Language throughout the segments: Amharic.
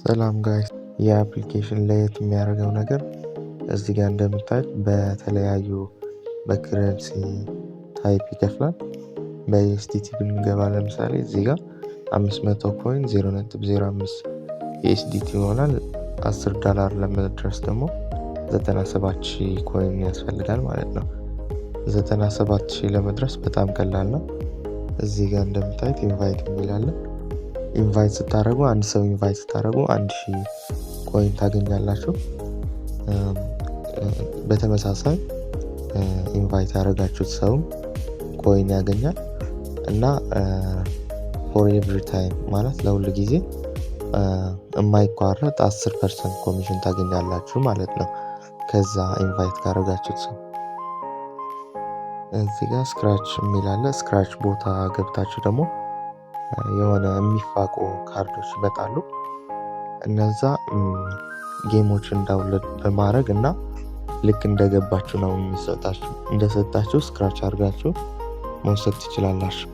ሰላም guys፣ የ application ለየት የሚያደርገው ነገር እዚህ ጋር እንደምታዩት በተለያዩ በ currency type ይከፍላል። በ USDT ብንገባ ለምሳሌ እዚህ ጋር 500 coin 0.05 USDT ይሆናል። 10 ዶላር ለመድረስ ደግሞ 97,000 coin ያስፈልጋል ማለት ነው። 97,000 ለመድረስ በጣም ቀላል ነው። እዚህ ጋር እንደምታዩት invite የሚል አለ። Invite ስታደርጉ፣ አንድ ሰው invite ስታደርጉ 1000 coin ታገኛላችሁ። በተመሳሳይ invite ያደረጋችሁት ሰውም coin ያገኛል እና for every time ማለት ለሁል ጊዜ የማይቋረጥ 10% ኮሚሽን ታገኛላችሁ ማለት ነው። ከዛ invite ካደረጋችሁት ሰው። እዚህ ጋር scratch የሚል አለ። Scratch ቦታ ገብታችሁ ደግሞ የሆነ የሚፋቁ ካርዶች ይመጣሉ። እነዛ game ኦችን download በማድረግ እና ልክ እንደገባችሁ ነው የሚሰጣችሁ። እንደሰጣችሁ scratch አድርጋችሁ መውሰድ ትችላላችሁ።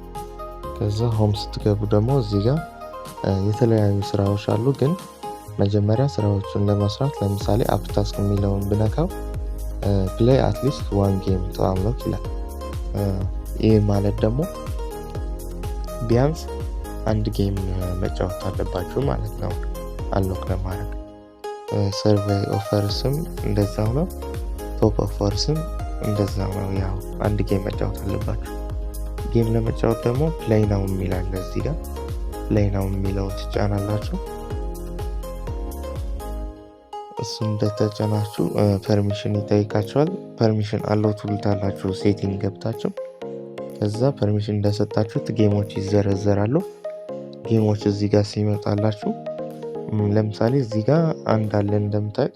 ከዛ home ስትገቡ ደግሞ እዚህ ጋር የተለያዩ ስራዎች አሉ። ግን መጀመሪያ ስራዎቹን ለመስራት ለምሳሌ app task የሚለውን ብነካው "Play at least one game to unlock" ይላል። ይህ ማለት ደግሞ ቢያንስ አንድ game መጫወት አለባችሁ ማለት ነው unlock ለማድረግ። Survey offers ም እንደዛው ነው። Top offers ም እንደዛው ነው። ያው አንድ game መጫወት አለባችሁ። Game ለመጫወት ደግሞ play now የሚል አለ። እዚህ ጋር play now የሚለውን ትጫናላችሁ። እሱ እንደተጫናችሁ permission ይጠይቃችኋል። Permission allow ትሉታላችሁ setting ገብታችሁ። ከዛ permission እንደሰጣችሁት game ኦች ይዘረዘራሉ። Game ኦች እዚህ ጋር ሲመጣላችሁ ለምሳሌ እዚህ ጋር አንድ አለ እንደምታዩት፣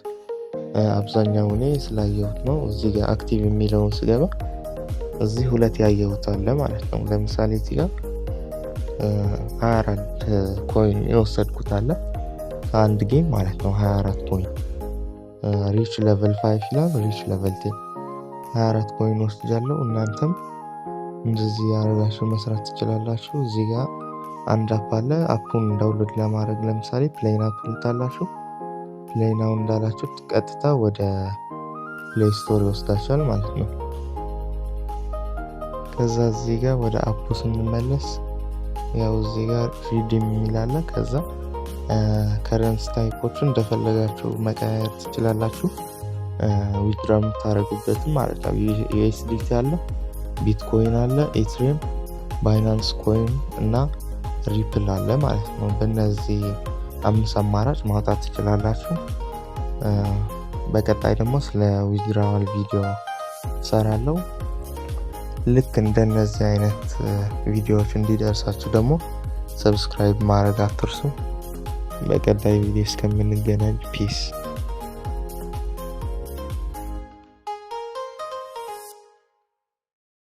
አብዛኛው እኔ ስላየሁት ነው። እዚህ ጋር active የሚለውን ስገባ እዚህ ሁለት ያየሁት አለ ማለት ነው። ለምሳሌ እዚህ ጋር 24 coin የወሰድኩት አለ ከአንድ game ማለት ነው። 24 coin፣ reach level 5 ይላል፣ reach level 10፣ 24 coin ወስጃለሁ። እናንተም እንደዚህ ያደረጋችሁ መስራት ትችላላችሁ። እዚህ ጋር አንድ app አለ። App ኡን download ለማድረግ ለምሳሌ play now ትሉታላችሁ። Play now እንዳላችሁት ቀጥታ ወደ Play Store ይወስዳችኋል ማለት ነው። ከዛ እዚህ ጋር ወደ app ኡ ስንመለስ ያው እዚህ ጋር redeem የሚል አለ። ከዛ currency type ኦቹን እንደፈለጋችሁ መቀየር ትችላላችሁ። Withdraw የምታደርጉበትም ማለት ነው። USDT አለ፣ ቢትኮይን አለ፣ Ethereum፣ Binance Coin እና Ripple አለ ማለት ነው። በእነዚህ አምስት አማራጭ ማውጣት ትችላላችሁ። በቀጣይ ደግሞ ስለ withdrawal ቪዲዮ እሰራለሁ። ልክ እንደነዚህ አይነት ቪዲዮዎች እንዲደርሳችሁ ደግሞ subscribe ማድረግ አትርሱ። በቀጣይ ቪዲዮ እስከምንገናኝ peace።